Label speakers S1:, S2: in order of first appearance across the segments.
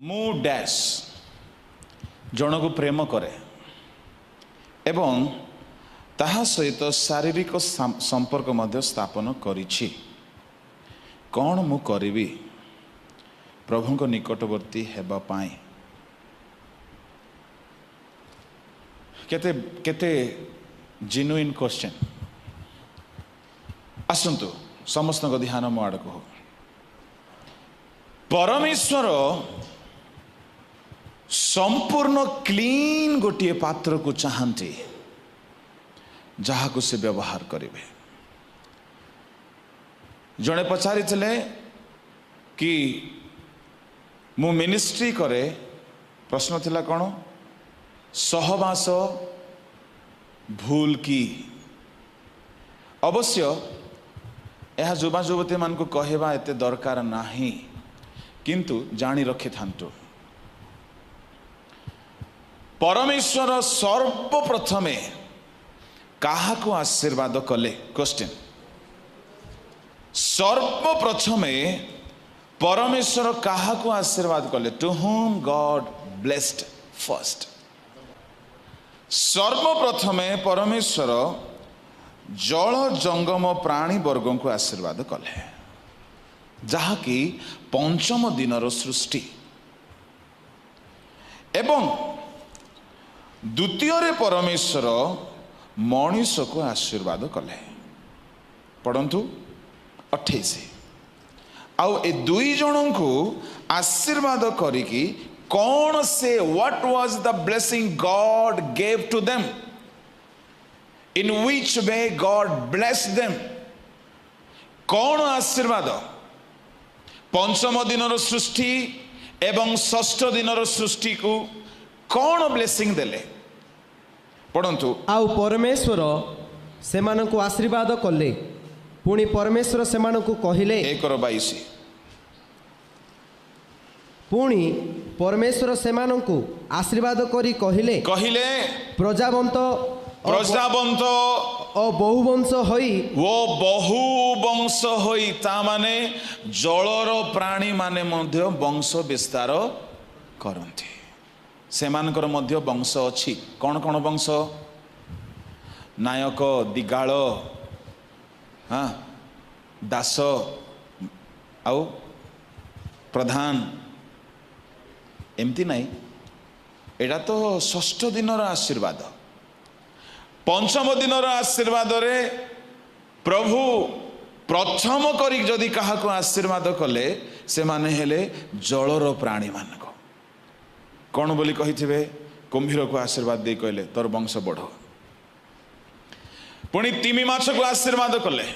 S1: ମୁଁ ଡ୍ୟାସ୍ ଜଣକୁ ପ୍ରେମ କରେ ଏବଂ ତାହା ସହିତ ଶାରୀରିକ ସମ୍ପର୍କ ମଧ୍ୟ ସ୍ଥାପନ କରିଛି, କ'ଣ ମୁଁ କରିବି ପ୍ରଭୁଙ୍କ ନିକଟବର୍ତ୍ତୀ ହେବା ପାଇଁ? କେତେ କେତେ ଜେନୁଇନ୍ କ୍ୱେଶ୍ଚନ୍। ଆସନ୍ତୁ ସମସ୍ତଙ୍କ ଧ୍ୟାନ ମୋ ଆଡ଼କୁ ହଉ। ପରମେଶ୍ୱର ସମ୍ପୂର୍ଣ୍ଣ କ୍ଲିନ୍ ଗୋଟିଏ ପାତ୍ରକୁ ଚାହାନ୍ତି ଯାହାକୁ ସେ ବ୍ୟବହାର କରିବେ। ଜଣେ ପଚାରିଥିଲେ କି ମୁଁ ମିନିଷ୍ଟ୍ରି କରେ, ପ୍ରଶ୍ନ ଥିଲା କ'ଣ, ସହବାସ ଭୁଲ କି? ଅବଶ୍ୟ ଏହା ଯୁବା ଯୁବତୀମାନଙ୍କୁ କହିବା ଏତେ ଦରକାର ନାହିଁ, କିନ୍ତୁ ଜାଣି ରଖିଥାନ୍ତୁ ପରମେଶ୍ୱର ସର୍ବପ୍ରଥମେ କାହାକୁ ଆଶୀର୍ବାଦ କଲେ? କ୍ୱେଶ୍ଚିନ୍। ସର୍ବପ୍ରଥମେ ପରମେଶ୍ୱର କାହାକୁ ଆଶୀର୍ବାଦ କଲେ? To whom God blessed first. ସର୍ବପ୍ରଥମେ ପରମେଶ୍ୱର ଜଳ ଜଙ୍ଗମ ପ୍ରାଣୀ ବର୍ଗଙ୍କୁ ଆଶୀର୍ବାଦ କଲେ, ଯାହାକି ପଞ୍ଚମ ଦିନର ସୃଷ୍ଟି। ଏବଂ ଦ୍ୱିତୀୟରେ ପରମେଶ୍ୱର ମଣିଷକୁ ଆଶୀର୍ବାଦ କଲେ। ପଢ଼ନ୍ତୁ 28। ଆଉ ଏ ଦୁଇ ଜଣଙ୍କୁ ଆଶୀର୍ବାଦ କରିକି କ'ଣ ସେ, what was the blessing God gave to them, in which way God bless them? କ'ଣ ଆଶୀର୍ବାଦ? ପଞ୍ଚମ ଦିନର ସୃଷ୍ଟି ଏବଂ ଷଷ୍ଠ ଦିନର ସୃଷ୍ଟିକୁ କ'ଣ ବ୍ଲେସିଂ ଦେଲେ? ପଢ଼ନ୍ତୁ।
S2: ଆଉ ପରମେଶ୍ୱର ସେମାନଙ୍କୁ ଆଶୀର୍ବାଦ କଲେ, ପୁଣି ପରମେଶ୍ୱର ସେମାନଙ୍କୁ କହିଲେ,
S1: 1:22।
S2: ପୁଣି ପରମେଶ୍ୱର ସେମାନଙ୍କୁ ଆଶୀର୍ବାଦ କରି କହିଲେ,
S1: କହିଲେ,
S2: ପ୍ରଜାବନ୍ତ
S1: ପ୍ରଜାବନ୍ତ
S2: ଓ ବହୁବଂଶ ହୋଇ,
S1: ଓ ବହୁବଂଶ ହୋଇ, ତା ମାନେ ଜଳର ପ୍ରାଣୀ ମାନେ ମଧ୍ୟ ବଂଶ ବିସ୍ତାର କରନ୍ତି, ସେମାନଙ୍କର ମଧ୍ୟ ବଂଶ ଅଛି। କ'ଣ କ'ଣ ବଂଶ? ନାୟକ, ଦିଗାଳ, ହଁ, ଦାସ ଆଉ ପ୍ରଧାନ। ଏମିତି ନାହିଁ, ଏଇଟା ତ ଷଷ୍ଠ ଦିନର ଆଶୀର୍ବାଦ। ପଞ୍ଚମ ଦିନର ଆଶୀର୍ବାଦରେ ପ୍ରଭୁ ପ୍ରଥମ କରି ଯଦି କାହାକୁ ଆଶୀର୍ବାଦ କଲେ, ସେମାନେ ହେଲେ ଜଳର ପ୍ରାଣୀମାନଙ୍କ। କ'ଣ ବୋଲି କହିଥିବେ? କୁମ୍ଭୀରକୁ ଆଶୀର୍ବାଦ ଦେଇ କହିଲେ ତୋର ବଂଶ ବଢ଼। ପୁଣି ତିମି ମାଛକୁ ଆଶୀର୍ବାଦ କଲେ,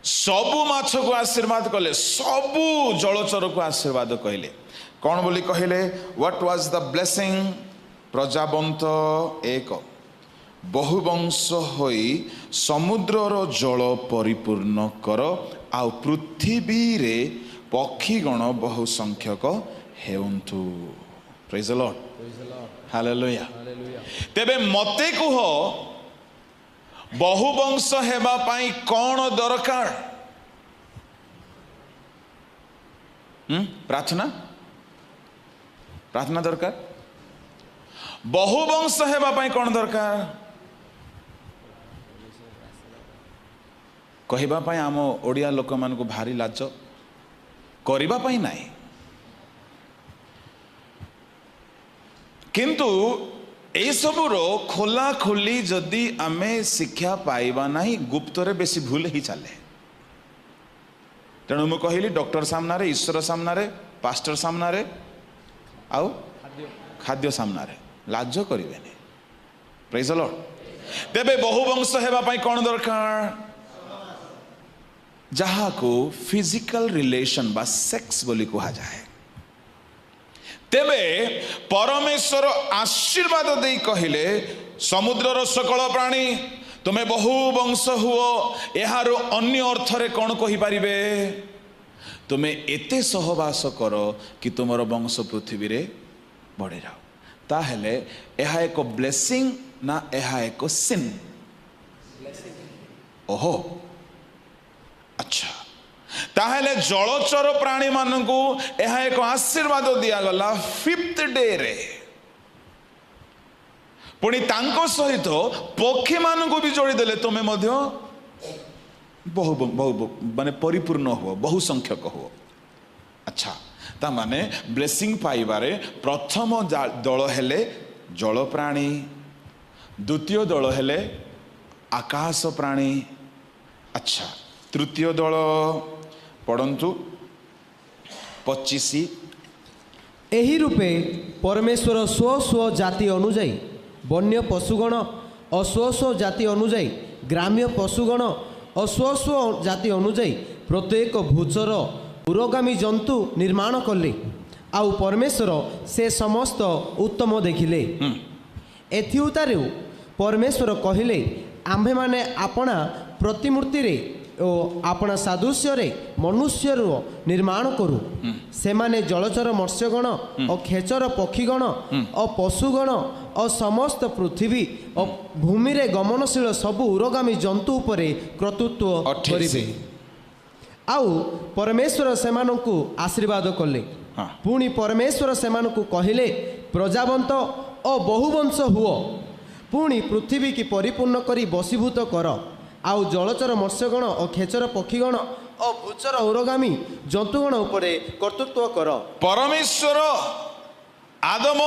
S1: ସବୁ ମାଛକୁ ଆଶୀର୍ବାଦ କଲେ, ସବୁ ଜଳଚରକୁ ଆଶୀର୍ବାଦ କହିଲେ। କ'ଣ ବୋଲି କହିଲେ? What was the blessing? ପ୍ରଜାବନ୍ତ ଏକ, ବହୁବଂଶ ହୋଇ ସମୁଦ୍ରର ଜଳ ପରିପୂର୍ଣ୍ଣ କର, ଆଉ ପୃଥିବୀରେ ପକ୍ଷୀଗଣ ବହୁ ସଂଖ୍ୟକ ହେଉନ୍ତୁ। Praise the Lord. Hallelujah. ତେବେ ମୋତେ କୁହ, ବହୁବଂଶ ହେବା ପାଇଁ କ'ଣ ଦରକାର? ପ୍ରାର୍ଥନା, ପ୍ରାର୍ଥନା ଦରକାର। ବହୁବଂଶ ହେବା ପାଇଁ କ'ଣ ଦରକାର? କହିବା ପାଇଁ ଆମ ଓଡ଼ିଆ ଲୋକମାନଙ୍କୁ ଭାରି ଲାଜ, କରିବା ପାଇଁ ନାହିଁ। କିନ୍ତୁ ଏସବୁର ଖୋଲାଖୋଲି ଯଦି ଆମେ ଶିକ୍ଷା ପାଇବା ନାହିଁ, ଗୁପ୍ତରେ ବେଶୀ ଭୁଲ ହେଇ ଚାଲେ। ତେଣୁ ମୁଁ କହିଲି ଡକ୍ଟର ସାମ୍ନାରେ, ଈଶ୍ୱର ସାମ୍ନାରେ, ପାଷ୍ଟର ସାମ୍ନାରେ ଆଉ ଖାଦ୍ୟ ସାମ୍ନାରେ ଲାଜ କରିବେନି। Praise the Lord. ତେବେ ବହୁବଂଶ ହେବା ପାଇଁ କ'ଣ ଦରକାର? ଯାହାକୁ ଫିଜିକାଲ ରିଲେସନ ବା ସେକ୍ସ ବୋଲି କୁହାଯାଏ। ତେବେ ପରମେଶ୍ୱର ଆଶୀର୍ବାଦ ଦେଇ କହିଲେ, ସମୁଦ୍ରର ସକଳ ପ୍ରାଣୀ ତୁମେ ବହୁ ବଂଶ ହୁଅ। ଏହାର ଅନ୍ୟ ଅର୍ଥରେ କ'ଣ କହିପାରିବେ? ତୁମେ ଏତେ ସହବାସ କର କି ତୁମର ବଂଶ ପୃଥିବୀରେ ବଢ଼ିଯାଅ। ତାହେଲେ ଏହା ଏକ ବ୍ଲେସିଂ ନା ଏହା ଏକ ସିନ୍? ଓହୋ, ଆଚ୍ଛା। ତାହେଲେ ଜଳଚର ପ୍ରାଣୀମାନଙ୍କୁ ଏହା ଏକ ଆଶୀର୍ବାଦ ଦିଆଗଲା ଫିଫ୍ଥ ଡେରେ। ପୁଣି ତାଙ୍କ ସହିତ ପକ୍ଷୀମାନଙ୍କୁ ବି ଯୋଡ଼ିଦେଲେ, ତୁମେ ମଧ୍ୟ ବହୁ ବହୁ ମାନେ ପରିପୂର୍ଣ୍ଣ ହୁଅ, ବହୁ ସଂଖ୍ୟକ ହୁଅ। ଆଚ୍ଛା, ତା ମାନେ ବ୍ଲେସିଂ ପାଇବାରେ ପ୍ରଥମ ଦଳ ହେଲେ ଜଳ ପ୍ରାଣୀ, ଦ୍ୱିତୀୟ ଦଳ ହେଲେ ଆକାଶ ପ୍ରାଣୀ। ଆଚ୍ଛା, ତୃତୀୟ ଦଳ ପଢ଼ନ୍ତୁ 25।
S2: ଏହି ରୂପେ ପରମେଶ୍ୱର ସ୍ୱ ସ୍ୱ ଜାତି ଅନୁଯାୟୀ ବନ୍ୟ ପଶୁଗଣ ଓ ସ୍ୱ ସ୍ୱ ଜାତି ଅନୁଯାୟୀ ଗ୍ରାମ୍ୟ ପଶୁଗଣ ଓ ସ୍ୱ ସ୍ୱ ଜାତି ଅନୁଯାୟୀ ପ୍ରତ୍ୟେକ ଭୂଚର ଉରୋଗାମୀ ଜନ୍ତୁ ନିର୍ମାଣ କଲେ। ଆଉ ପରମେଶ୍ୱର ସେ ସମସ୍ତ ଉତ୍ତମ ଦେଖିଲେ। ଏଥିଉତାରୁ ପରମେଶ୍ୱର କହିଲେ, ଆମ୍ଭେମାନେ ଆପଣା ପ୍ରତିମୂର୍ତ୍ତିରେ ଓ ଆପଣା ସାଦୃଶ୍ୟରେ ମନୁଷ୍ୟର ନିର୍ମାଣ କରୁ। ସେମାନେ ଜଳଚର ମତ୍ସ୍ୟଗଣ ଓ ଖେଚର ପକ୍ଷୀଗଣ ଓ ପଶୁଗଣ ଓ ସମସ୍ତ ପୃଥିବୀ ଓ ଭୂମିରେ ଗମନଶୀଳ ସବୁ ଉରୋଗାମୀ ଜନ୍ତୁ ଉପରେ କର୍ତ୍ତୃତ୍ୱ କରିବେ। ଆଉ ପରମେଶ୍ୱର ସେମାନଙ୍କୁ ଆଶୀର୍ବାଦ କଲେ। ପୁଣି ପରମେଶ୍ୱର ସେମାନଙ୍କୁ କହିଲେ, ପ୍ରଜାବନ୍ତ ଓ ବହୁବଂଶ ହୁଅ, ପୁଣି ପୃଥିବୀକି ପରିପୂର୍ଣ୍ଣ କରି ବଶୀଭୂତ କର। ଆଉ ଜଳଚର ମତ୍ସ୍ୟଗଣ ଓ ଖେଚର ପକ୍ଷୀଗଣ ଓ ଭୂଚର ଉରୋଗାମୀ ଜନ୍ତୁଗଣ ଉପରେ କର୍ତ୍ତୃତ୍ୱ କର।
S1: ପରମେଶ୍ୱର ଆଦମ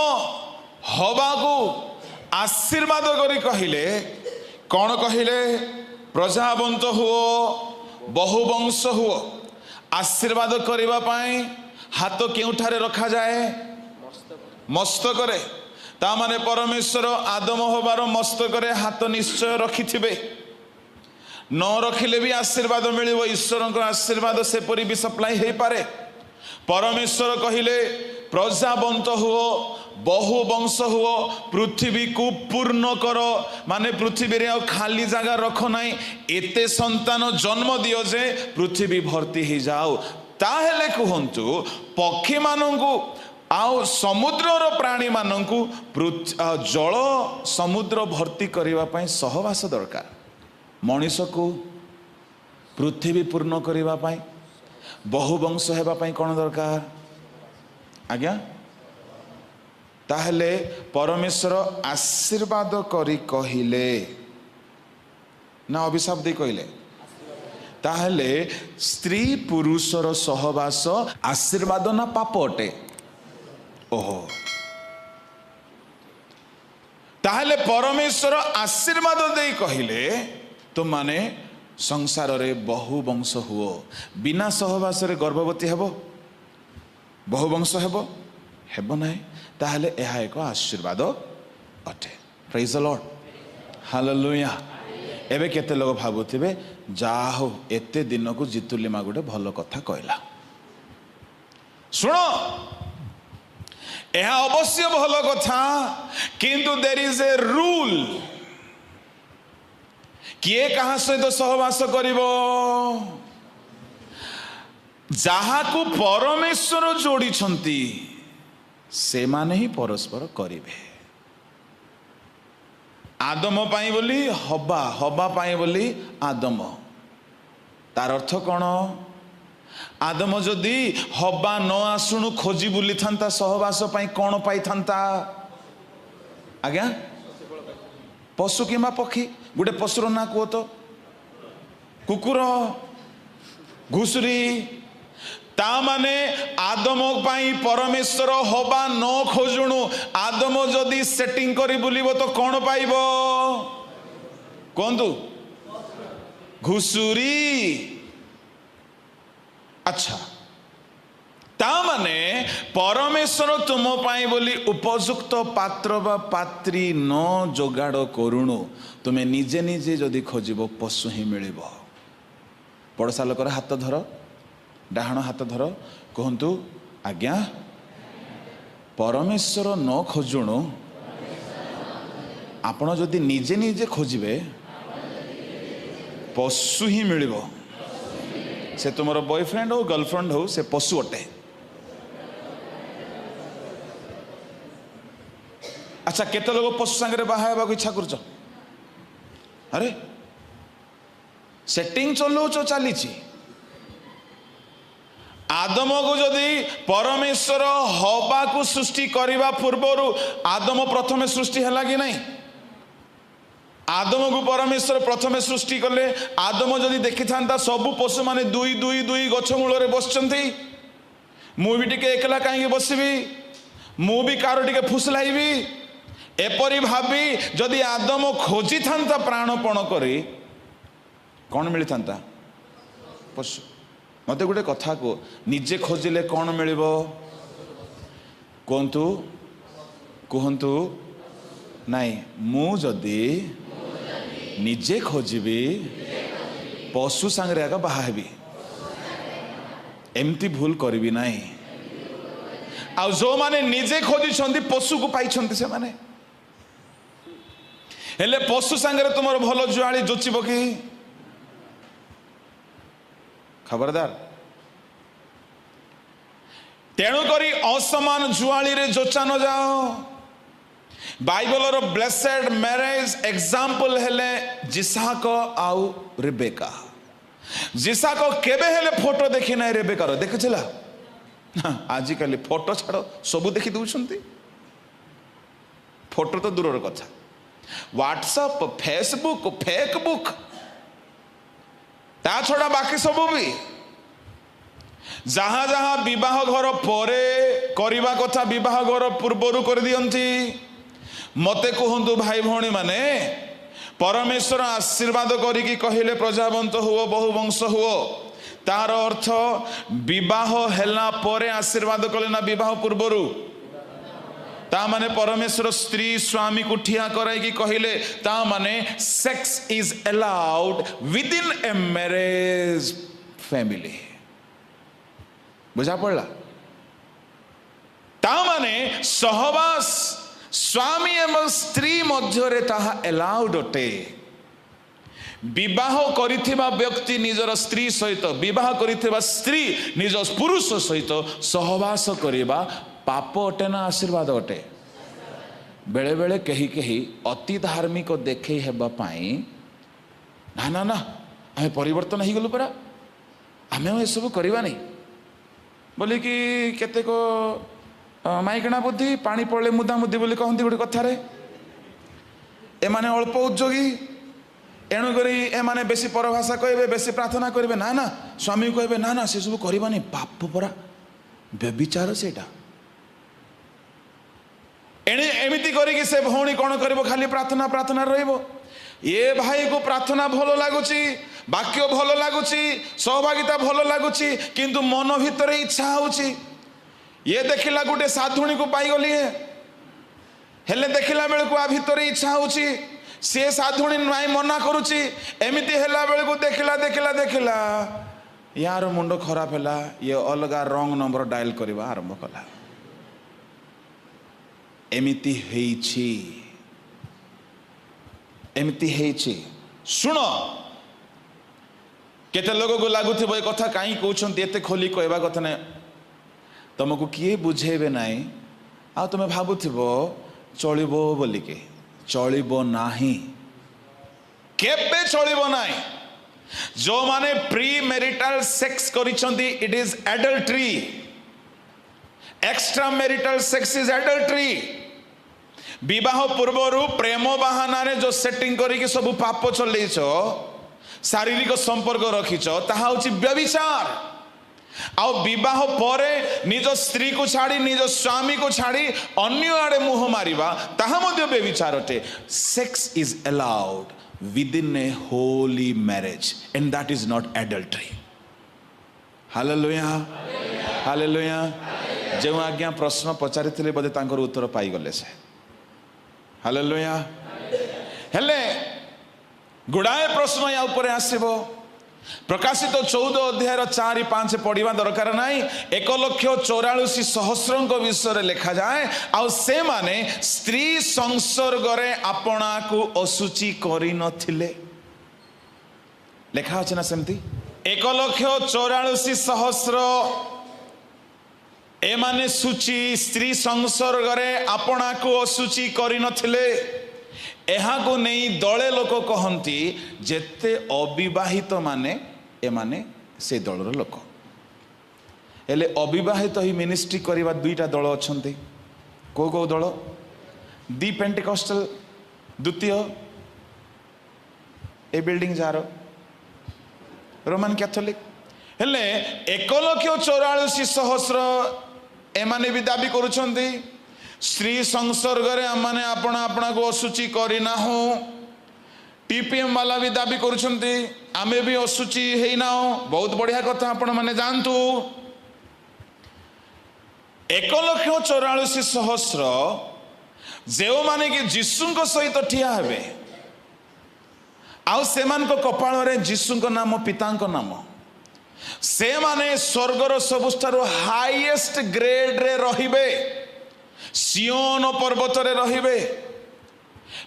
S1: ହବାକୁ ଆଶୀର୍ବାଦ କରି କହିଲେ, କ'ଣ କହିଲେ? ପ୍ରଜାବନ୍ତ ହୁଅ, ବହୁବଂଶ ହୁଅ। ଆଶୀର୍ବାଦ କରିବା ପାଇଁ ହାତ କେଉଁଠାରେ ରଖାଯାଏ? ମସ୍ତକରେ। ତା ମାନେ ପରମେଶ୍ୱର ଆଦମ ହବାର ମସ୍ତକରେ ହାତ ନିଶ୍ଚୟ ରଖିଥିବେ। ନ ରଖିଲେ ବି ଆଶୀର୍ବାଦ ମିଳିବ। ଈଶ୍ୱରଙ୍କ ଆଶୀର୍ବାଦ ସେପରି ବି ସପ୍ଲାଇ ହେଇପାରେ। ପରମେଶ୍ୱର କହିଲେ, ପ୍ରଜାବନ୍ତ ହୁଅ, ବହୁ ବଂଶ ହୁଅ, ପୃଥିବୀକୁ ପୂର୍ଣ୍ଣ କର। ମାନେ ପୃଥିବୀରେ ଆଉ ଖାଲି ଜାଗା ରଖ ନାହିଁ, ଏତେ ସନ୍ତାନ ଜନ୍ମ ଦିଅ ଯେ ପୃଥିବୀ ଭର୍ତ୍ତି ହେଇଯାଉ। ତାହେଲେ କୁହନ୍ତୁ, ପକ୍ଷୀମାନଙ୍କୁ ଆଉ ସମୁଦ୍ରର ପ୍ରାଣୀମାନଙ୍କୁ ଜଳ ସମୁଦ୍ର ଭର୍ତ୍ତି କରିବା ପାଇଁ ସହବାସ ଦରକାର। ମଣିଷକୁ ପୃଥିବୀ ପୂର୍ଣ୍ଣ କରିବା ପାଇଁ, ବହୁ ବଂଶ ହେବା ପାଇଁ କ'ଣ ଦରକାର ଆଜ୍ଞା? ତାହେଲେ ପରମେଶ୍ୱର ଆଶୀର୍ବାଦ କରି କହିଲେ ନା ଅଭିଶାପ ଦେଇ କହିଲେ? ତାହେଲେ ସ୍ତ୍ରୀ ପୁରୁଷର ସହବାସ ଆଶୀର୍ବାଦ ନା ପାପ ଅଟେ? ଓହୋ, ତାହେଲେ ପରମେଶ୍ୱର ଆଶୀର୍ବାଦ ଦେଇ କହିଲେ, ତୁମମାନେ ସଂସାରରେ ବହୁ ବଂଶ ହୁଅ। ବିନା ସହବାସରେ ଗର୍ଭବତୀ ହେବ? ବହୁ ବଂଶ ହେବ? ହେବ ନାହିଁ। ତାହେଲେ ଏହା ଏକ ଆଶୀର୍ବାଦ ଅଟେ। Praise the Lord, hallelujah. ଏବେ କେତେ ଲୋକ ଭାବୁଥିବେ, ଯାହା ହଉ ଏତେ ଦିନକୁ ଜିତୁଲିମା ଗୋଟେ ଭଲ କଥା କହିଲା। ଶୁଣ, ଏହା ଅବଶ୍ୟ ଭଲ କଥା, କିନ୍ତୁ ଦେର୍ is a rule. କିଏ କାହା ସହିତ ସହବାସ କରିବ? ଯାହାକୁ ପରମେଶ୍ୱର ଯୋଡ଼ିଛନ୍ତି ସେମାନେ ହିଁ ପରସ୍ପର କରିବେ। ଆଦମ ପାଇଁ ବୋଲି ହବା, ହବା ପାଇଁ ବୋଲି ଆଦମ। ତାର ଅର୍ଥ କ'ଣ? ଆଦମ ଯଦି ହବା ନ ଆସୁଣୁ ଖୋଜି ବୁଲିଥାନ୍ତା ସହବାସ ପାଇଁ, କ'ଣ ପାଇଥାନ୍ତା ଆଜ୍ଞା? ପଶୁ କିମ୍ବା ପକ୍ଷୀ। ଗୋଟେ ପଶୁର ନାଁ କୁହ ତ? କୁକୁର, ଘୁଷୁରୀ। ତା ମାନେ ଆଦମ ପାଇଁ ପରମେଶ୍ୱର ହବା ନ ଖୋଜୁଣୁ ଆଦମ ଯଦି ସେଟିଂ କରି ବୁଲିବ ତ କ'ଣ ପାଇବ କୁହନ୍ତୁ? ଘୁଷୁରୀ। ଆଚ୍ଛା, ତା ମାନେ ପରମେଶ୍ୱର ତୁମ ପାଇଁ ବୋଲି ଉପଯୁକ୍ତ ପାତ୍ର ବା ପାତ୍ରୀ ନ ଯୋଗାଡ଼ କରୁଣୁ ତୁମେ ନିଜେ ନିଜେ ଯଦି ଖୋଜିବ ପଶୁ ହିଁ ମିଳିବ। ପଡ଼ୋଶା ଲୋକର ହାତ ଧର, ଡାହାଣ ହାତ ଧର, କୁହନ୍ତୁ ଆଜ୍ଞା ପରମେଶ୍ୱର ନ ଖୋଜୁଣୁ ଆପଣ ଯଦି ନିଜେ ନିଜେ ଖୋଜିବେ ପଶୁ ହିଁ ମିଳିବ। ସେ ତୁମର ବୟଫ୍ରେଣ୍ଡ ହଉ ଗର୍ଲଫ୍ରେଣ୍ଡ ହଉ, ସେ ପଶୁ ଅଟେ। ଆଚ୍ଛା, କେତେ ଲୋକ ପଶୁ ସାଙ୍ଗରେ ବାହା ହେବାକୁ ଇଚ୍ଛା କରୁଛ? ଆରେ ସେଟିଂ ଚଲଉଛ, ଚାଲିଛି। ଆଦମକୁ ଯଦି ପରମେଶ୍ୱର ହବାକୁ ସୃଷ୍ଟି କରିବା ପୂର୍ବରୁ ଆଦମ ପ୍ରଥମେ ସୃଷ୍ଟି ହେଲା କି ନାହିଁ? ଆଦମକୁ ପରମେଶ୍ୱର ପ୍ରଥମେ ସୃଷ୍ଟି କଲେ। ଆଦମ ଯଦି ଦେଖିଥାନ୍ତା ସବୁ ପଶୁମାନେ ଦୁଇ ଦୁଇ ଦୁଇ ଗଛ ମୂଳରେ ବସିଛନ୍ତି, ମୁଁ ବି ଟିକେ ଏକଲା କାହିଁକି ବସିବି, ମୁଁ ବି କାହାର ଟିକେ ଫୁସଲାଇବି, ଏପରି ଭାବି ଯଦି ଆଦମ ଖୋଜିଥାନ୍ତା ପ୍ରାଣପଣ କରି, କ'ଣ ମିଳିଥାନ୍ତା? ପଶୁ। ମୋତେ ଗୋଟେ କଥା କୁହ, ନିଜେ ଖୋଜିଲେ କ'ଣ ମିଳିବ? କୁହନ୍ତୁ, କୁହନ୍ତୁ। ନାଇଁ, ମୁଁ ଯଦି ନିଜେ ଖୋଜିବି ପଶୁ ସାଙ୍ଗରେ ଆଗ ବାହା ହେବି, ଏମିତି ଭୁଲ କରିବି ନାହିଁ। ଆଉ ଯେଉଁମାନେ ନିଜେ ଖୋଜିଛନ୍ତି ପଶୁକୁ ପାଇଛନ୍ତି ସେମାନେ। ହେଲେ ପଶୁ ସାଙ୍ଗରେ ତୁମର ଭଲ ଜୁଆଳି ଯୋଚିବ କି? ଖବରଦାର। ତେଣୁକରି ଅସମାନ ଜୁଆଳିରେ ଯୋଚା ନ ଯାଅ। ବାଇବଲର ବ୍ଲେସେଡ୍ ମ୍ୟାରେଜ ଏକ୍ସାମ୍ପଲ ହେଲେ ଯିସାକ ଆଉ ରେବେକା। ଯିସାକ କେବେ ହେଲେ ଫଟୋ ଦେଖି ନାହିଁ ରେବେକାର, ଦେଖିଥିଲା? ଆଜିକାଲି ଫଟୋ ଛାଡ଼, ସବୁ ଦେଖି ଦଉଛନ୍ତି। ଫଟୋ ତ ଦୂରର କଥା, ହ୍ୱାଟ୍ସଆପ୍, ଫେସବୁକ୍, ଫେକବୁକ୍, ତା ଛଡ଼ା ବାକି ସବୁ ବି ଯାହା ଯାହା ବିବାହ ଘର ପରେ କରିବା କଥା ବିବାହ ଘର ପୂର୍ବରୁ କରିଦିଅନ୍ତି। ମୋତେ କୁହନ୍ତୁ ଭାଇ ଭଉଣୀ ମାନେ, ପରମେଶ୍ୱର ଆଶୀର୍ବାଦ କରିକି କହିଲେ ପ୍ରଜାବନ୍ତ ହୁଅ, ବହୁ ବଂଶ ହୁଅ, ତାର ଅର୍ଥ ବିବାହ ହେଲା ପରେ ଆଶୀର୍ବାଦ କଲେ ନା ବିବାହ ପୂର୍ବରୁ? ତା ମାନେ ପରମେଶ୍ୱର ସ୍ତ୍ରୀ ସ୍ୱାମୀକୁ ଠିଆ କରାଇକି କହିଲେ, ତା ମାନେ sex is allowed within a marriage family. ବୁଝା ପଡ଼ିଲା? ତା ମାନେ ସହବାସ ସ୍ୱାମୀ ଏବଂ ସ୍ତ୍ରୀ ମଧ୍ୟରେ ତାହା ଏଲାଉଡ୍ ଅଟେ। ବିବାହ କରିଥିବା ବ୍ୟକ୍ତି ନିଜର ସ୍ତ୍ରୀ ସହିତ, ବିବାହ କରିଥିବା ସ୍ତ୍ରୀ ନିଜ ପୁରୁଷ ସହିତ ସହବାସ କରିବା ପାପ ଅଟେ ନା ଆଶୀର୍ବାଦ ଅଟେ? ବେଳେବେଳେ କେହି କେହି ଅତି ଧାର୍ମିକ ଦେଖେଇ ହେବା ପାଇଁ, ନା ନା ନା ଆମେ ପରିବର୍ତ୍ତନ ହେଇଗଲୁ ପରା, ଆମେ ଆଉ ଏସବୁ କରିବାନି ବୋଲିକି କେତେକ ମାଇକିଣା ବୁଦ୍ଧି, ପାଣି ପଡ଼ିଲେ ମୁଦାମୁଦି ବୋଲି କହନ୍ତି ଗୋଟେ କଥାରେ। ଏମାନେ ଅଳ୍ପ ଉଦ୍ଯୋଗୀ, ଏଣୁକରି ଏମାନେ ବେଶୀ ପରଭାଷା କହିବେ, ବେଶୀ ପ୍ରାର୍ଥନା କରିବେ। ନା ନା, ସ୍ୱାମୀକୁ କହିବେ ନା ନା ସେସବୁ କରିବାନି, ପାପ ପରା, ବ୍ୟଭିଚାର ସେଇଟା। ଏଣେ ଏମିତି କରିକି ସେ ଭଉଣୀ କ'ଣ କରିବ? ଖାଲି ପ୍ରାର୍ଥନା ପ୍ରାର୍ଥନା ରହିବ। ଏ ଭାଇକୁ ପ୍ରାର୍ଥନା ଭଲ ଲାଗୁଛି, ବାକ୍ୟ ଭଲ ଲାଗୁଛି, ସହଭାଗିତା ଭଲ ଲାଗୁଛି, କିନ୍ତୁ ମନ ଭିତରେ ଇଚ୍ଛା ହଉଛି। ଇଏ ଦେଖିଲା ଗୋଟେ ସାଧୁଣୀକୁ ପାଇଗଲି, ହେଲେ ଦେଖିଲା ବେଳକୁ ଆ ଭିତରେ ଇଚ୍ଛା ହଉଛି, ସିଏ ସାଧୁଣୀ ନାଇଁ ମନା କରୁଛି। ଏମିତି ହେଲା ବେଳକୁ ଦେଖିଲା ଦେଖିଲା ଦେଖିଲା ୟାର ମୁଣ୍ଡ ଖରାପ ହେଲା, ଇଏ ଅଲଗା ରଙ୍ଗ ନମ୍ବର ଡାଏଲ କରିବା ଆରମ୍ଭ କଲା। ଏମିତି ହେଇଛି, ଏମିତି ହେଇଛି। ଶୁଣ, କେତେ ଲୋକକୁ ଲାଗୁଥିବ ଏ କଥା କାହିଁ କହୁଛନ୍ତି, ଏତେ ଖୋଲି କହିବା କଥା ନାହିଁ, ତମକୁ କିଏ ବୁଝେଇବେ ନାହିଁ, ଆଉ ତମେ ଭାବୁଥିବ ଚଳିବ ବୋଲିକି। ଚଳିବ ନାହିଁ, କେବେ ଚଳିବ ନାହିଁ। ଯେଉଁମାନେ ପ୍ରି ମେରିଟାଲ ସେକ୍ସ କରିଛନ୍ତି, it is adultery. Extra marital sex is adultery. ବିବାହ ପୂର୍ବରୁ ପ୍ରେମ ବାହାନାରେ ଯୋଉ ସେଟିଂ କରିକି ସବୁ ପାପ ଚଲେଇଛ, ଶାରୀରିକ ସମ୍ପର୍କ ରଖିଛ, ତାହା ହଉଛି ବ୍ୟଭିଚାର। ଆଉ ବିବାହ ପରେ ନିଜ ସ୍ତ୍ରୀକୁ ଛାଡ଼ି, ନିଜ ସ୍ୱାମୀକୁ ଛାଡ଼ି ଅନ୍ୟ ଆଡ଼େ ମୁହଁ ମାରିବା, ତାହା ମଧ୍ୟ ବ୍ୟଭିଚାର ଅଟେ। Sex is allowed within a holy marriage, and that is not adultery. Hallelujah, hallelujah. ଯେଉଁ ଆଜ୍ଞା ପ୍ରଶ୍ନ ପଚାରିଥିଲେ ବୋଧେ ତାଙ୍କର ଉତ୍ତର ପାଇଗଲେ ସେ। ହାଲେଲୁୟା। ହେଲେ ଗୁଡ଼ାଏ ପ୍ରଶ୍ନ ୟା ଉପରେ ଆସିବ। ପ୍ରକାଶିତ 14 ଅଧ୍ୟାୟର 4-5 ପଢ଼ିବା ଦରକାର ନାହିଁ। 1,44,000 ବିଷୟରେ ଲେଖାଯାଏ, ଆଉ ସେମାନେ ସ୍ତ୍ରୀ ସଂସର୍ଗରେ ଆପଣାକୁ ଅଶୁଚି କରିନଥିଲେ। ଲେଖା ଅଛି ନା ସେମିତି? 1,44,000 ଏମାନେ ଶୁଚି, ସ୍ତ୍ରୀ ସଂସର୍ଗରେ ଆପଣାକୁ ଅଶୁଚି କରିନଥିଲେ। ଏହାକୁ ନେଇ ଦଳେ ଲୋକ କହନ୍ତି ଯେତେ ଅବିବାହିତ ମାନେ ଏମାନେ ସେ ଦଳର ଲୋକ। ହେଲେ ଅବିବାହିତ ହିଁ ମିନିଷ୍ଟ୍ରି କରିବା ଦୁଇଟା ଦଳ ଅଛନ୍ତି। କେଉଁ କେଉଁ ଦଳ? ଦି ପେଣ୍ଟିକଷ୍ଟାଲ, ଦ୍ୱିତୀୟ ଏ ବିଲ୍ଡିଂ ଯାହାର ରୋମାନ କ୍ୟାଥୋଲିକ। ହେଲେ 1,44,000 ଏମାନେ ବି ଦାବି କରୁଛନ୍ତି ସ୍ତ୍ରୀ ସଂସର୍ଗରେ ଆମମାନେ ଆପଣା ଆପଣାକୁ ଅଶୁଚି କରିନାହୁଁ। ଟିପିଏମ୍ ବାଲା ବି ଦାବି କରୁଛନ୍ତି ଆମେ ବି ଅଶୁଚି ହେଇନାହୁଁ। ବହୁତ ବଢ଼ିଆ କଥା, ଆପଣମାନେ ଯାଆନ୍ତୁ। 1,44,000 ଯେଉଁମାନେ କି ଯୀଶୁଙ୍କ ସହିତ ଠିଆ ହେବେ, ଆଉ ସେମାନଙ୍କ କପାଳରେ ଯୀଶୁଙ୍କ ନାମ, ପିତାଙ୍କ ନାମ, ସେମାନେ ସ୍ୱର୍ଗର ସବୁଠାରୁ ହାଇଏଷ୍ଟ ଗ୍ରେଡରେ ରହିବେ, ସିଓନ ପର୍ବତରେ ରହିବେ।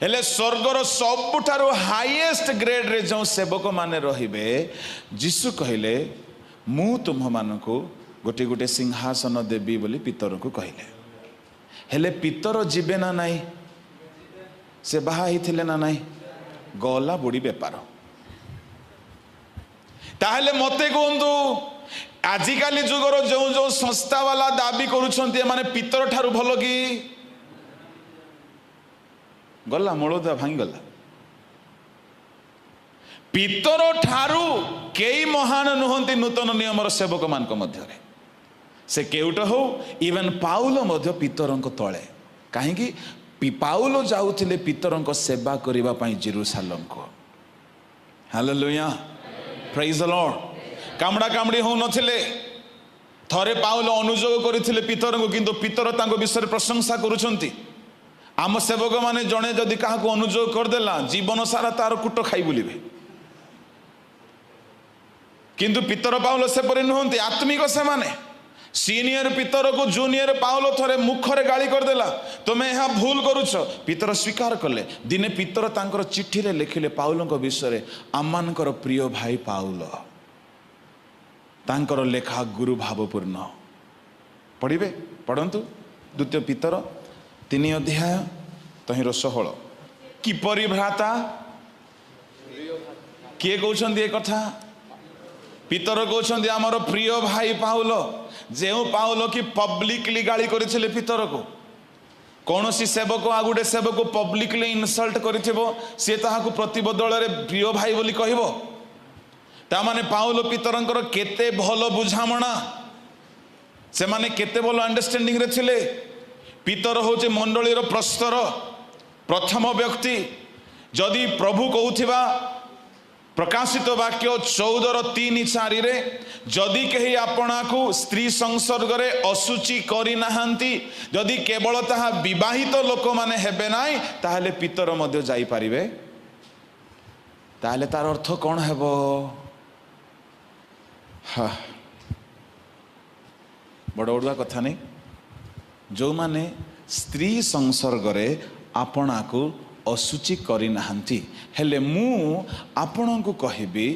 S1: ହେଲେ ସ୍ୱର୍ଗର ସବୁଠାରୁ ହାଇଏଷ୍ଟ ଗ୍ରେଡରେ ଯେଉଁ ସେବକମାନେ ରହିବେ, ଯୀଶୁ କହିଲେ ମୁଁ ତୁମ୍ଭମାନଙ୍କୁ ଗୋଟିଏ ଗୋଟିଏ ସିଂହାସନ ଦେବି ବୋଲି ପିତରକୁ କହିଲେ। ହେଲେ ପିତର ଯିବେ ନା ନାହିଁ? ସେ ବାହା ହେଇଥିଲେ ନା ନାହିଁ? ଗଲା ବୁଡ଼ି ବେପାର। ତାହେଲେ ମୋତେ କୁହନ୍ତୁ, ଆଜିକାଲି ଯୁଗର ଯେଉଁ ଯେଉଁ ସଂସ୍ଥା ବାଲା ଦାବି କରୁଛନ୍ତି ଏମାନେ ପିତର ଠାରୁ ଭଲ କି? ଗଲା ମୂଳଦୁଆ ଭାଙ୍ଗିଗଲା। ପିତର ଠାରୁ କେହି ମହାନ ନୁହନ୍ତି ନୂତନ ନିୟମର ସେବକମାନଙ୍କ ମଧ୍ୟରେ। ସେ କେଉଟ ହଉ, ଇଭେନ୍ ପାଉଲ ମଧ୍ୟ ପିତରଙ୍କ ତଳେ। କାହିଁକି? ପାଉଲ ଯାଉଥିଲେ ପିତରଙ୍କ ସେବା କରିବା ପାଇଁ ଜେରୁସାଲମକୁ। ହାଲେଲୁୟା, ପ୍ରେଜ୍ ଦ ଲର୍ଡ। କାମୁଡ଼ା କାମୁଡ଼ି ହଉନଥିଲେ। ଥରେ ପାଉଲ ଅନୁଯୋଗ କରିଥିଲେ ପିତରଙ୍କୁ, କିନ୍ତୁ ପିତର ତାଙ୍କ ବିଷୟରେ ପ୍ରଶଂସା କରୁଛନ୍ତି। ଆମ ସେବକମାନେ ଜଣେ ଯଦି କାହାକୁ ଅନୁଯୋଗ କରିଦେଲା, ଜୀବନ ସାରା ତାର କୁଟ ଖାଇ ବୁଲିବେ। କିନ୍ତୁ ପିତର ପାଉଲ ସେପରି ନୁହନ୍ତି, ଆତ୍ମିକ ସେମାନେ। ସିନିୟର ପିତରକୁ ଜୁନିୟର ପାଉଲ ଥରେ ମୁଖରେ ଗାଳି କରିଦେଲା, ତୁମେ ଏହା ଭୁଲ କରୁଛ। ପିତର ସ୍ୱୀକାର କଲେ। ଦିନେ ପିତର ତାଙ୍କର ଚିଠିରେ ଲେଖିଲେ ପାଉଲଙ୍କ ବିଷୟରେ, ଆମମାନଙ୍କର ପ୍ରିୟ ଭାଇ ପାଉଲ, ତାଙ୍କର ଲେଖା ଗୁରୁ ଭାବପୂର୍ଣ୍ଣ। ପଢ଼ିବେ, ପଢ଼ନ୍ତୁ ଦ୍ୱିତୀୟ ପିତର 3 ଅଧ୍ୟାୟ ତହିଁର 16। କିପରି ଭ୍ରାତା? କିଏ କହୁଛନ୍ତି ଏ କଥା? ପିତର କହୁଛନ୍ତି ଆମର ପ୍ରିୟ ଭାଇ ପାଉଲ, ଯେଉଁ ପାଉଲ କି ପବ୍ଲିକଲି ଗାଳି କରିଥିଲେ ପିତରକୁ। କୌଣସି ସେବକ ଆଉ ଗୋଟେ ସେବକୁ ପବ୍ଲିକଲି ଇନସଲ୍ଟ କରିଥିବ, ସିଏ ତାହାକୁ ପ୍ରତିବଦଳରେ ପ୍ରିୟ ଭାଇ ବୋଲି କହିବ? ତାମାନେ ପାଉଲ ପିତରଙ୍କର କେତେ ଭଲ ବୁଝାମଣା, ସେମାନେ କେତେ ଭଲ ଅଣ୍ଡରଷ୍ଟାଣ୍ଡିଂରେ ଥିଲେ। ପିତର ହେଉଛି ମଣ୍ଡଳୀର ପ୍ରସ୍ତର, ପ୍ରଥମ ବ୍ୟକ୍ତି। ଯଦି ପ୍ରଭୁ କହୁଥିବା ପ୍ରକାଶିତ ବାକ୍ୟ 14:3-4, ଯଦି କେହି ଆପଣାକୁ ସ୍ତ୍ରୀ ସଂସର୍ଗରେ ଅଶୁଚି କରିନାହାନ୍ତି, ଯଦି କେବଳ ତାହା ବିବାହିତ ଲୋକମାନେ ହେବେ ନାହିଁ, ତାହେଲେ ପିତର ମଧ୍ୟ ଯାଇପାରିବେ। ତାହେଲେ ତାର ଅର୍ଥ କ'ଣ ହେବ? ହା, ବଡ଼ ବଡ଼ୁଆ କଥା ନେଇ। ଯେଉଁମାନେ ସ୍ତ୍ରୀ ସଂସର୍ଗରେ ଆପଣାକୁ ଅଶୁଚି କରିନାହାନ୍ତି, ହେଲେ ମୁଁ ଆପଣଙ୍କୁ କହିବି,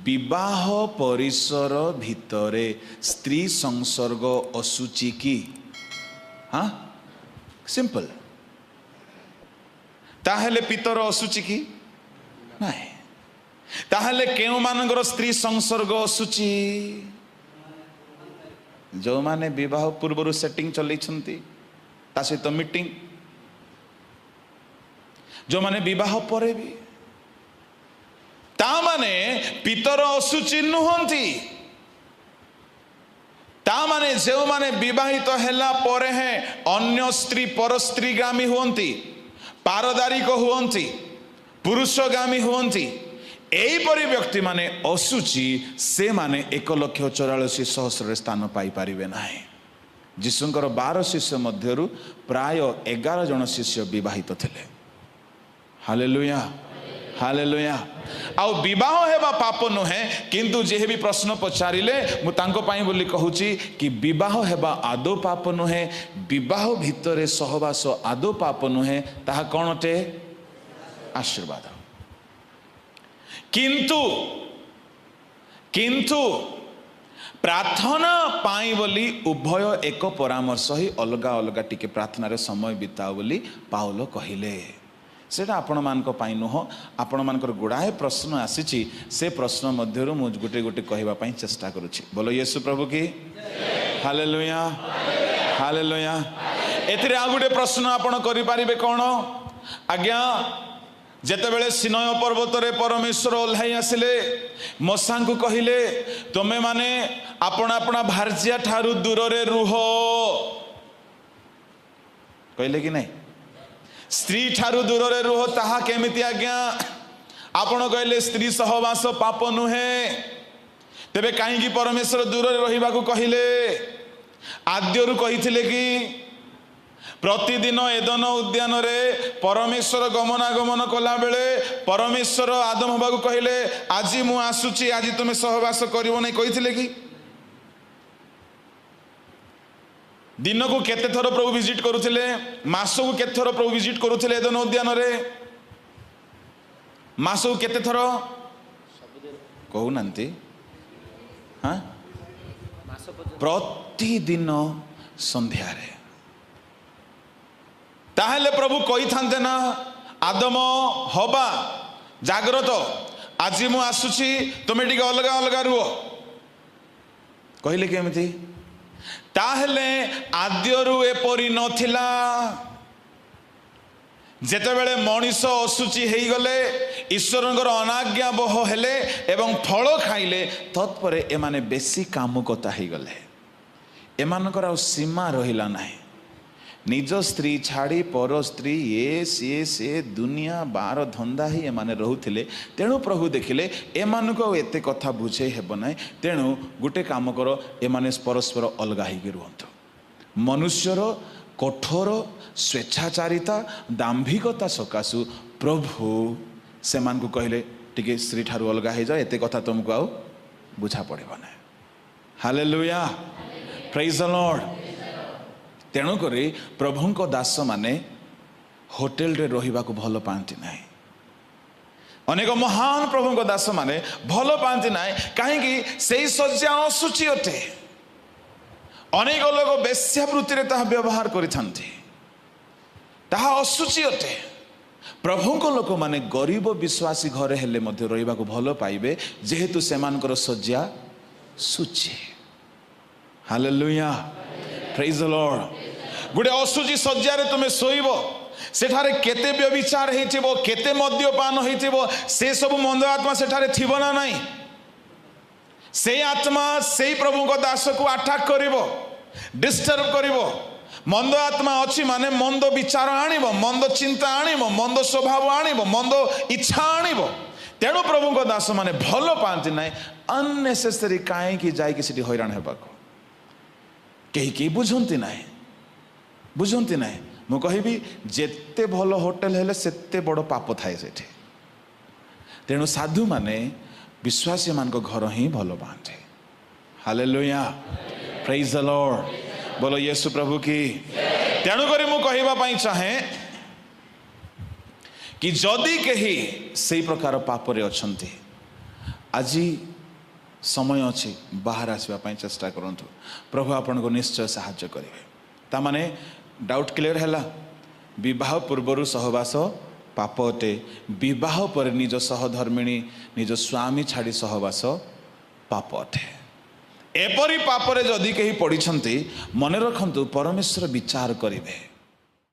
S1: ବିବାହ ପରିସର ଭିତରେ ସ୍ତ୍ରୀ ସଂସର୍ଗ ଅଶୁଚି କି? ହଁ, ସିମ୍ପଲ। ତାହେଲେ ପିତର ଅଶୁଚି କି? ନାହିଁ। ତାହେଲେ କେଉଁମାନଙ୍କର ସ୍ତ୍ରୀ ସଂସର୍ଗ ଅଶୁଚି? ଯେଉଁମାନେ ବିବାହ ପୂର୍ବରୁ ସେଟିଂ ଚଲେଇଛନ୍ତି, ତା ସହିତ ମିଟିଂ, ଯେଉଁମାନେ ବିବାହ ପରେ ବି। ତା ମାନେ ପିତର ଅଶୁଚି ନୁହନ୍ତି। ତା ମାନେ ଯେଉଁମାନେ ବିବାହିତ ହେଲା ପରେ ହେଁ ଅନ୍ୟ ସ୍ତ୍ରୀ ପରସ୍ତ୍ରୀଗାମୀ ହୁଅନ୍ତି, ପାରଦାରିକ ହୁଅନ୍ତି, ପୁରୁଷଗାମୀ ହୁଅନ୍ତି, ଏହିପରି ବ୍ୟକ୍ତିମାନେ ଅଶୁଚି। ସେମାନେ 1,44,000 ସ୍ଥାନ ପାଇପାରିବେ ନାହିଁ। ଯୀଶୁଙ୍କର 12 ଶିଷ୍ୟ ମଧ୍ୟରୁ ପ୍ରାୟ 11 ଜଣ ଶିଷ୍ୟ ବିବାହିତ ଥିଲେ। Hallelujah, hallelujah. ଆଉ ବିବାହ ହେବା ପାପ ନୁହେଁ, କିନ୍ତୁ ଯିଏ ବି ପ୍ରଶ୍ନ ପଚାରିଲେ ମୁଁ ତାଙ୍କ ପାଇଁ ବୋଲି କହୁଛି କି ବିବାହ ହେବା ଆଦୌ ପାପ ନୁହେଁ, ବିବାହ ଭିତରେ ସହବାସ ଆଦୌ ପାପ ନୁହେଁ, ତାହା କ'ଣ ଅଟେ? ଆଶୀର୍ବାଦ। କିନ୍ତୁ କିନ୍ତୁ ପ୍ରାର୍ଥନା ପାଇଁ ବୋଲି ଉଭୟ ଏକ ପରାମର୍ଶ ହୋଇ ଅଲଗା ଅଲଗା ଟିକେ ପ୍ରାର୍ଥନାରେ ସମୟ ବିତାଅ ବୋଲି ପାଉଲ କହିଲେ। ସେଇଟା ଆପଣମାନଙ୍କ ପାଇଁ ନୁହଁ, ଆପଣମାନଙ୍କର ଗୁଡ଼ାଏ ପ୍ରଶ୍ନ ଆସିଛି, ସେ ପ୍ରଶ୍ନ ମଧ୍ୟରୁ ମୁଁ ଗୋଟେ ଗୋଟେ କହିବା ପାଇଁ ଚେଷ୍ଟା କରୁଛି। ବୋଲ ୟେଶୁ ପ୍ରଭୁ କି। Hallelujah, hallelujah. ଏଥିରେ ଆଉ ଗୋଟେ ପ୍ରଶ୍ନ ଆପଣ କରିପାରିବେ, କ'ଣ ଆଜ୍ଞା? ଯେତେବେଳେ ସିନୟ ପର୍ବତରେ ପରମେଶ୍ୱର ଓହ୍ଲାଇ ଆସିଲେ, ମୋଶାଙ୍କୁ କହିଲେ, ତୁମେମାନେ ଆପଣା ଆପଣା ଭାର୍ଯ୍ୟା ଠାରୁ ଦୂରରେ ରୁହ, କହିଲେ କି ନାହିଁ? ସ୍ତ୍ରୀ ଠାରୁ ଦୂରରେ ରୁହ, ତାହା କେମିତି ଆଜ୍ଞା? ଆପଣ କହିଲେ ସ୍ତ୍ରୀ ସହବାସ ପାପ ନୁହେଁ, ତେବେ କାହିଁକି ପରମେଶ୍ୱର ଦୂରରେ ରହିବାକୁ କହିଲେ? ଆଦ୍ୟରୁ କହିଥିଲେ କି? ପ୍ରତିଦିନ ଏଦନ ଉଦ୍ୟାନରେ ପରମେଶ୍ୱର ଗମନାଗମନ କଲାବେଳେ ପରମେଶ୍ୱର ଆଦମ ହବାକୁ କହିଲେ, ଆଜି ମୁଁ ଆସୁଛି, ଆଜି ତୁମେ ସହବାସ କରିବ ନାହିଁ, କହିଥିଲେ କି? ଦିନକୁ କେତେ ଥର ପ୍ରଭୁ ଭିଜିଟ୍ କରୁଥିଲେ? ମାସକୁ କେତେ ଥର ପ୍ରଭୁ ଭିଜିଟ୍ କରୁଥିଲେ ଏଦନ ଉଦ୍ୟାନରେ? ମାସକୁ କେତେ ଥର କହୁନାହାନ୍ତି? ହଁ, ପ୍ରତିଦିନ ସନ୍ଧ୍ୟାରେ। ତାହେଲେ ପ୍ରଭୁ କହିଥାନ୍ତେ ନା, ଆଦମ ହବା ଜାଗ୍ରତ, ଆଜି ମୁଁ ଆସୁଛି, ତୁମେ ଟିକେ ଅଲଗା ଅଲଗା ରୁହ, କହିଲେ କେମିତି? ତାହେଲେ ଆଦ୍ୟରୁ ଏପରି ନଥିଲା। ଯେତେବେଳେ ମଣିଷ ଅଶୁଚି ହେଇଗଲେ, ଈଶ୍ୱରଙ୍କର ଅନାଜ୍ଞାବହ ହେଲେ ଏବଂ ଫଳ ଖାଇଲେ, ତତ୍ପରେ ଏମାନେ ବେଶୀ କାମୁକତା ହେଇଗଲେ। ଏମାନଙ୍କର ଆଉ ସୀମା ରହିଲା ନାହିଁ। ନିଜ ସ୍ତ୍ରୀ ଛାଡ଼ି ପର ସ୍ତ୍ରୀ, ଏ ସିଏ ସେ ଦୁନିଆ ବାର ଧନ୍ଦା ହିଁ ଏମାନେ ରହୁଥିଲେ। ତେଣୁ ପ୍ରଭୁ ଦେଖିଲେ ଏମାନଙ୍କୁ ଆଉ ଏତେ କଥା ବୁଝେଇ ହେବ ନାହିଁ, ତେଣୁ ଗୋଟେ କାମ କର, ଏମାନେ ପରସ୍ପର ଅଲଗା ହେଇକି ରୁହନ୍ତୁ। ମନୁଷ୍ୟର କଠୋର ସ୍ୱେଚ୍ଛାଚାରିତା, ଦାମ୍ଭିକତା ସକାଶୁ ପ୍ରଭୁ ସେମାନଙ୍କୁ କହିଲେ ଟିକେ ସ୍ତ୍ରୀ ଠାରୁ ଅଲଗା ହେଇଯାଅ, ଏତେ କଥା ତୁମକୁ ଆଉ ବୁଝା ପଡ଼ିବ ନାହିଁ। ହାଲେଲୁୟା, ପ୍ରେଜ୍ ଦ ଲର୍ଡ। ତେଣୁକରି ପ୍ରଭୁଙ୍କ ଦାସମାନେ ହୋଟେଲରେ ରହିବାକୁ ଭଲ ପାଆନ୍ତି ନାହିଁ। ଅନେକ ମହାନ ପ୍ରଭୁଙ୍କ ଦାସମାନେ ଭଲ ପାଆନ୍ତି ନାହିଁ। କାହିଁକି? ସେଇ ଶଯ୍ୟା ଅଶୁଚି ଅଟେ। ଅନେକ ଲୋକ ବେଶ୍ୟାବୃତ୍ତିରେ ତାହା ବ୍ୟବହାର କରିଥାନ୍ତି, ତାହା ଅଶୁଚି ଅଟେ। ପ୍ରଭୁଙ୍କ ଲୋକମାନେ ଗରିବ ବିଶ୍ୱାସୀ ଘରେ ହେଲେ ମଧ୍ୟ ରହିବାକୁ ଭଲ ପାଇବେ, ଯେହେତୁ ସେମାନଙ୍କର ଶଯ୍ୟା ଶୁଚି। ହାଲେଲୁୟା, ପ୍ରେଜ୍ ଦ ଲର୍ଡ। ଗୋଟେ ଅଶୁଚି ଶଯ୍ୟାରେ ତୁମେ ଶୋଇବ, ସେଠାରେ କେତେ ବ୍ୟଭିଚାର ହେଇଥିବ, କେତେ ମଦ୍ୟପାନ ହେଇଥିବ, ସେସବୁ ମନ୍ଦ ଆତ୍ମା ସେଠାରେ ଥିବ ନା ନାହିଁ? ସେଇ ଆତ୍ମା ସେଇ ପ୍ରଭୁଙ୍କ ଦାସକୁ ଆଟାକ୍ କରିବ, ଡିଷ୍ଟର୍ବ କରିବ। ମନ୍ଦ ଆତ୍ମା ଅଛି ମାନେ ମନ୍ଦ ବିଚାର ଆଣିବ, ମନ୍ଦ ଚିନ୍ତା ଆଣିବ, ମନ୍ଦ ସ୍ୱଭାବ ଆଣିବ, ମନ୍ଦ ଇଚ୍ଛା ଆଣିବ। ତେଣୁ ପ୍ରଭୁଙ୍କ ଦାସମାନେ ଭଲ ପାଆନ୍ତି ନାହିଁ ଅନନେସେସରି କାହିଁକି ଯାଇକି ସେଠି ହଇରାଣ ହେବାକୁ। କେହି କେହି ବୁଝନ୍ତି ନାହିଁ, ବୁଝନ୍ତି ନାହିଁ। ମୁଁ କହିବି ଯେତେ ଭଲ ହୋଟେଲ ହେଲେ ସେତେ ବଡ଼ ପାପ ଥାଏ ସେଠି। ତେଣୁ ସାଧୁମାନେ ବିଶ୍ୱାସୀମାନଙ୍କ ଘର ହିଁ ଭଲ ପାଆନ୍ତି। ହାଲେଲୁୟା, ପ୍ରେଜ୍ ଦ ଲର୍ଡ। ବୋଲ ୟେଶୁ ପ୍ରଭୁ କି। ତେଣୁକରି ମୁଁ କହିବା ପାଇଁ ଚାହେଁ କି ଯଦି କେହି ସେଇ ପ୍ରକାର ପାପରେ ଅଛନ୍ତି, ଆଜି ସମୟ ଅଛି, ବାହାରେ ଆସିବା ପାଇଁ ଚେଷ୍ଟା କରନ୍ତୁ। ପ୍ରଭୁ ଆପଣଙ୍କୁ ନିଶ୍ଚୟ ସାହାଯ୍ୟ କରିବେ। ତାମାନେ ଡାଉଟ୍ କ୍ଲିୟର ହେଲା। ବିବାହ ପୂର୍ବରୁ ସହବାସ ପାପ ଅଟେ, ବିବାହ ପରେ ନିଜ ସହଧର୍ମିଣୀ, ନିଜ ସ୍ୱାମୀ ଛାଡ଼ି ସହବାସ ପାପ ଅଟେ। ଏପରି ପାପରେ ଯଦି କେହି ପଡ଼ିଛନ୍ତି, ମନେ ରଖନ୍ତୁ ପରମେଶ୍ୱର ବିଚାର କରିବେ।